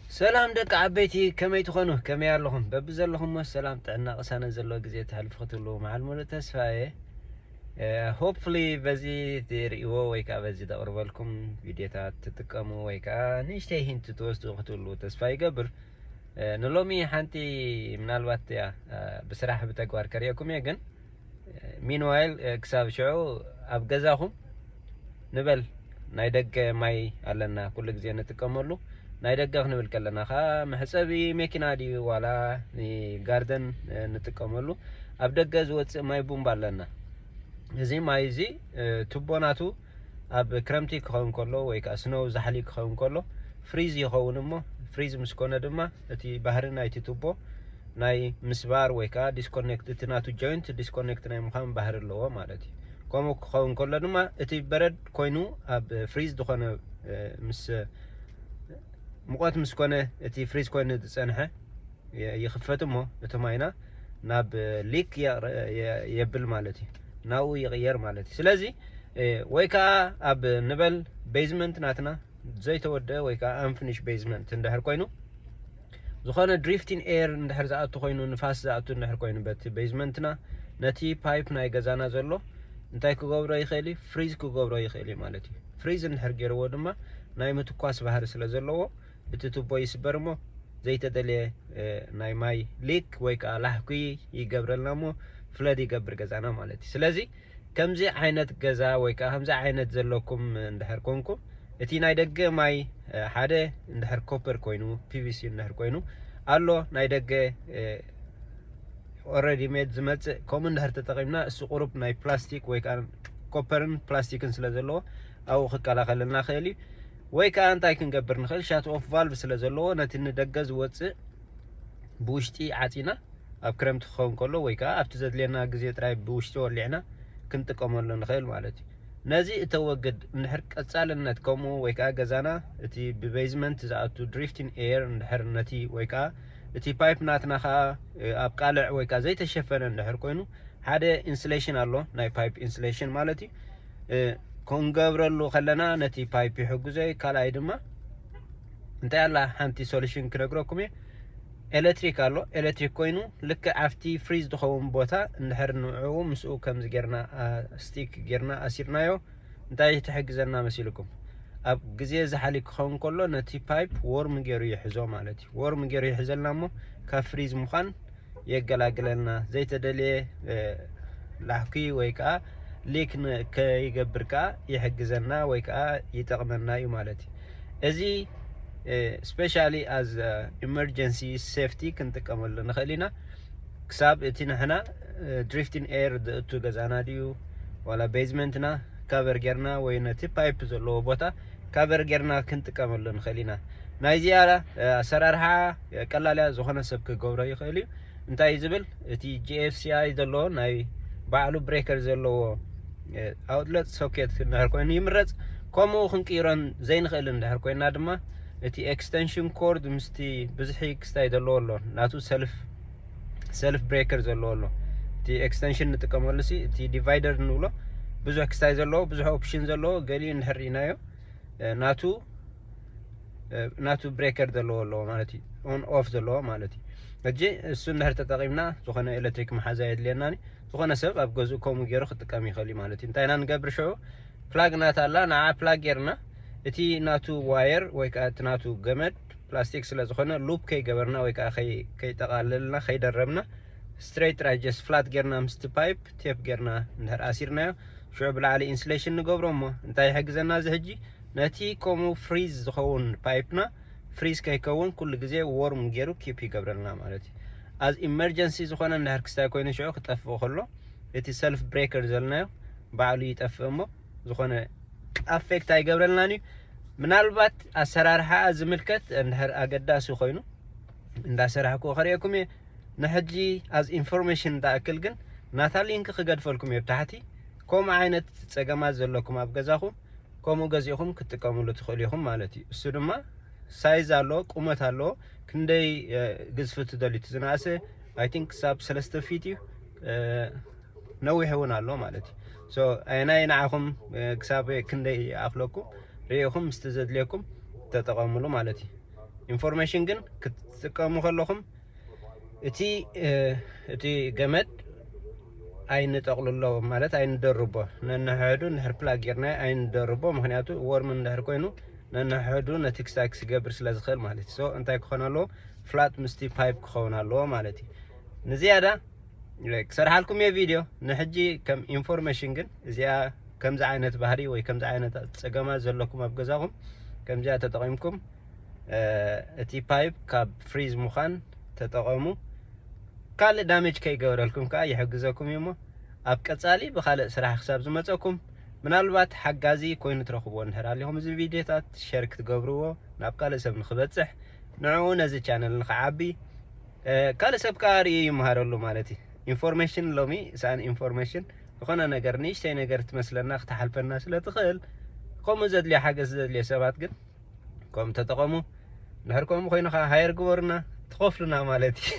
ሰላም ደቂ ዓበይቲ፣ ከመይ ትኾኑ? ከመይ ኣለኹም? በብዘለኹሞ ሰላም፣ ጥዕና፣ ቅሳነት ዘለዎ ግዜ ተሕልፉ ክትብሉ መዓል ሙሉእ ተስፋ እየ። ሆፕፉሊ በዚ ትርእይዎ ወይ ከዓ በዚ ዘቕርበልኩም ቪድዮታት ትጥቀሙ ወይ ከዓ ንእሽተይ ሂንት ትወስዱ ክትብሉ ተስፋ ይገብር። ንሎሚ ሓንቲ ምናልባት እያ ብስራሕ ብተግባር ከርእየኩም እየ፣ ግን ሚንዋይል ክሳብ ሽዑ ኣብ ገዛኹም ንበል ናይ ደገ ማይ ኣለና ኩሉ ግዜ ንጥቀመሉ። ናይ ደገ ክንብል ከለና ከዓ መሕፀቢ መኪና ድዩ ዋላ ንጋርደን ንጥቀመሉ ኣብ ደገ ዝወፅእ ማይ ቡምባ ኣለና። እዚ ማይ እዚ ቱቦ ናቱ ኣብ ክረምቲ ክኸውን ከሎ ወይ ከዓ ስኖው ዛሕሊ ክኸውን ከሎ ፍሪዝ ይኸውን እሞ ፍሪዝ ምስ ኮነ ድማ እቲ ባህሪ ናይቲ ቱቦ ናይ ምስባር ወይ ከዓ ዲስኮኔክት እቲ ናቱ ጆይንት ዲስኮኔክት ናይ ምዃን ባህሪ ኣለዎ ማለት እዩ። ከምኡ ክኸውን ከሎ ድማ እቲ በረድ ኮይኑ ኣብ ፍሪዝ ዝኾነ ምስ ሙቐት ምስ ኮነ እቲ ፍሪዝ ኮይኑ ዝፀንሐ ይኽፈት እሞ እቲ ማይና ናብ ሊክ የብል ማለት እዩ። ናብኡ ይቕየር ማለት እዩ። ስለዚ ወይ ከዓ ኣብ ንበል ቤዝመንት ናትና ዘይተወደአ ወይ ከዓ ኣንፍኒሽ ቤዝመንት እንድሕር ኮይኑ ዝኾነ ድሪፍቲን ኤር እንድሕር ዝኣቱ ኮይኑ ንፋስ ዝኣቱ እንድሕር ኮይኑ በቲ ቤዝመንትና ነቲ ፓይፕ ናይ ገዛና ዘሎ እንታይ ክገብሮ ይኽእል እዩ? ፍሪዝ ክገብሮ ይኽእል እዩ ማለት እዩ። ፍሪዝ እንድሕር ገይርዎ ድማ ናይ ምትኳስ ባህሪ ስለ ዘለዎ እቲ ቱቦ ይስበር እሞ ዘይተደልየ ናይ ማይ ሊክ ወይ ከዓ ላሕኩ ይገብረልና እሞ ፍለድ ይገብር ገዛና ማለት እዩ። ስለዚ ከምዚ ዓይነት ገዛ ወይ ከዓ ከምዚ ዓይነት ዘለኩም እንድሕር ኮንኩም እቲ ናይ ደገ ማይ ሓደ እንድሕር ኮፐር ኮይኑ ፒቪሲ እንድሕር ኮይኑ ኣሎ ናይ ደገ ኦረዲ ሜድ ዝመፅእ ከምኡ እንድሕር ተጠቂምና እሱ ቁሩብ ናይ ፕላስቲክ ወይ ከዓ ኮፐርን ፕላስቲክን ስለ ዘለዎ ኣብኡ ክከላኸለልና ክእል እዩ። ወይ ከዓ እንታይ ክንገብር ንኽእል? ሻት ኦፍ ቫልቭ ስለ ዘለዎ ነቲ ንደገ ዝወፅእ ብውሽጢ ዓፂና ኣብ ክረምቲ ክኸውን ከሎ ወይ ከዓ ኣብቲ ዘድልየና ግዜ ጥራይ ብውሽጢ ወሊዕና ክንጥቀመሉ ንኽእል ማለት እዩ። ነዚ እተወግድ እንድሕር ቀፃልነት ከምኡ ወይ ከዓ ገዛና እቲ ብቤዝመንት ዝኣቱ ድሪፍቲን ኤር እንድሕር ነቲ ወይ ከዓ እቲ ፓይፕ ናትና ከዓ ኣብ ቃልዕ ወይ ከዓ ዘይተሸፈነ እንድሕር ኮይኑ ሓደ ኢንስሌሽን ኣሎ ናይ ፓይፕ ኢንስሌሽን ማለት እዩ። ክንገብረሉ ከለና ነቲ ፓይፕ ይሕግዞ እዩ። ካልኣይ ድማ እንታይ ኣላ ሓንቲ ሶሉሽን ክነግረኩም እየ። ኤሌክትሪክ ኣሎ። ኤሌክትሪክ ኮይኑ ልክዕ ኣብቲ ፍሪዝ ዝኸውን ቦታ እንድሕር ንዕኡ ምስኡ ከምዚ ጌርና ስቲክ ጌርና ኣሲርናዮ እንታይ ትሕግዘና መሲልኩም? ኣብ ግዜ ዝሓሊ ክኸውን ከሎ ነቲ ፓይፕ ዎርም ገይሩ ይሕዞ ማለት እዩ። ዎርም ገይሩ ይሕዘልና እሞ ካብ ፍሪዝ ምዃን የገላግለልና። ዘይተደልየ ላሕኩ ወይ ከዓ ሊክ ከይገብር ከዓ ይሕግዘና ወይ ከዓ ይጠቕመና እዩ ማለት እዩ። እዚ ስፔሻሊ ኣዝ ኢመርጀንሲ ሴፍቲ ክንጥቀመሉ ንኽእል ኢና። ክሳብ እቲ ንሕና ድሪፍቲን ኤር ዝእቱ ገዛና ድዩ ዋላ ቤዝመንትና ካቨር ጌርና ወይ ነቲ ፓይፕ ዘለዎ ቦታ ካቨር ጌርና ክንጥቀመሉ ንኽእል ኢና። ናይዚኣ ኣሰራርሓ ቀላል እያ፣ ዝኾነ ሰብ ክገብሮ ይኽእል እዩ። እንታይ እዩ ዝብል? እቲ ጂኤፍሲኣይ ዘለዎ ናይ ባዕሉ ብሬከር ዘለዎ ኣውትለት ሶኬት እንድሕር ኮይኑ ይምረፅ። ከምኡ ክንቅይሮን ዘይንኽእል እንድሕር ኮይና ድማ እቲ ኤክስተንሽን ኮርድ ምስቲ ብዙሒ ክስታይ ዘለዎ ኣሎ ናቱ ሰልፍ ሰልፍ ብሬከር ዘለዎ ኣሎ። እቲ ኤክስተንሽን ንጥቀመሉ ሲ እቲ ዲቫይደር ንብሎ ብዙሕ ክስታይ ዘለዎ ብዙሕ ኦፕሽን ዘለዎ ገሊኡ እንድሕር ርኢናዮ ናቱ ናቱ ብሬከር ዘለዎ ኣለዎ ማለት እዩ። ኦን ኦፍ ዘለዎ ማለት እዩ። ሕጂ እሱ እንድሕር ተጠቂምና ዝኾነ ኤሌክትሪክ መሓዛ የድልየናኒ። ዝኾነ ሰብ ኣብ ገዝኡ ከምኡ ገይሩ ክጥቀም ይኽእል እዩ ማለት እዩ። እንታይ ኢና ንገብር ሽዑ ፕላግ ናታ ኣላ ንዓ ፕላግ ጌርና እቲ ናቱ ዋየር ወይ ከዓ እቲ ናቱ ገመድ ፕላስቲክ ስለ ዝኾነ ሉፕ ከይገበርና ወይ ከዓ ከይጠቃለልና ከይደረብና ስትሬት ጥራይ ጀስት ፍላት ጌርና ምስቲ ፓይፕ ቴፕ ጌርና እንድሕር ኣሲርናዮ ሽዑ ብላዕሊ ኢንስሌሽን ንገብሮ እሞ እንታይ ይሕግዘና እዚ ሕጂ ነቲ ከምኡ ፍሪዝ ዝኸውን ፓይፕና ፍሪዝ ከይከውን ኩሉ ግዜ ዎርም ገይሩ ኪፕ ይገብረልና ማለት እዩ። ኣዝ ኢመርጀንሲ ዝኾነ እንድሕር ክስታይ ኮይኑ ሽዑ ክጠፍእ ከሎ እቲ ሰልፍ ብሬከር ዘልናዮ ባዕሉ ይጠፍእ እሞ ዝኾነ ኣፌክት ኣይገብረልናን እዩ። ምናልባት ኣሰራርሓ ዝምልከት እንድሕር ኣገዳሲ ኮይኑ እንዳሰራሕኩ ከርእየኩም እየ። ንሕጂ ኣዝ ኢንፎርሜሽን እንዳኣክል ግን ናታ ሊንክ ክገድፈልኩም እየ ብታሕቲ። ከምኡ ዓይነት ፀገማት ዘለኩም ኣብ ገዛኹም ከምኡ ገዚእኹም ክትጥቀምሉ ትኽእሉ ኢኹም ማለት እዩ። እሱ ድማ ሳይዝ ኣለዎ፣ ቁመት ኣለዎ። ክንደይ ግዝፊ ትደልዩ? እቲ ዝነኣሰ ኣይ ቲንክ ክሳብ ሰለስተ ፊት እዩ። ነዊሕ እውን ኣሎ ማለት እዩ። ሶ ኣየናይ ንዓኹም ክሳብ ክንደይ ይኣኽለኩም ርኢኹም ምስቲ ዘድልየኩም ተጠቐምሉ ማለት እዩ። ኢንፎርሜሽን ግን ክትጥቀሙ ከለኹም እቲ እቲ ገመድ ኣይንጠቕልሎ ማለት ኣይንደርቦ። ነንሕዱ እንድሕር ፕላግ ጌርና ኣይንደርቦ፣ ምክንያቱ ወርም እንድሕር ኮይኑ ነንሕዱ ነቲ ክሳክስ ክገብር ስለ ዝኽእል ማለት እዩ። So እንታይ ክኾን ኣለዎ? ፍላት ምስቲ ፓይፕ ክኸውን ኣለዎ ማለት እዩ። ንዝያዳ ክሰርሓልኩም እየ ቪድዮ። ንሕጂ ከም ኢንፎርሜሽን ግን እዚኣ ከምዚ ዓይነት ባህሪ ወይ ከምዚ ዓይነት ፀገማት ዘለኩም ኣብ ገዛኹም ከምዚኣ ተጠቒምኩም እቲ ፓይፕ ካብ ፍሪዝ ምዃን ተጠቐሙ። ካልእ ዳሜጅ ከይገበረልኩም ከዓ ይሕግዘኩም እዩ። እሞ ኣብ ቀፃሊ ብካልእ ስራሕ ክሳብ ዝመፀኩም ምናልባት ሓጋዚ ኮይኑ ትረኽብዎ እንድሕር ኣሊኹም እዚ ቪድዮታት ሸር ክትገብርዎ ናብ ካልእ ሰብ ንክበፅሕ ንዕኡ ነዚ ቻነል ንክዓቢ ካልእ ሰብ ከዓ ርእዩ ይመሃረሉ ማለት እዩ። ኢንፎርሜሽን ሎሚ ሳን ኢንፎርሜሽን ዝኾነ ነገር ንእሽተይ ነገር ትመስለና ክትሓልፈና ስለ ትኽእል ከምኡ ዘድልዮ ሓገዝ ዘድልዮ ሰባት ግን ከም ተጠቐሙ። ድሕር ከምኡ ኮይኑ ከዓ ሃየር ግበሩና ትኸፍሉና ማለት እዩ።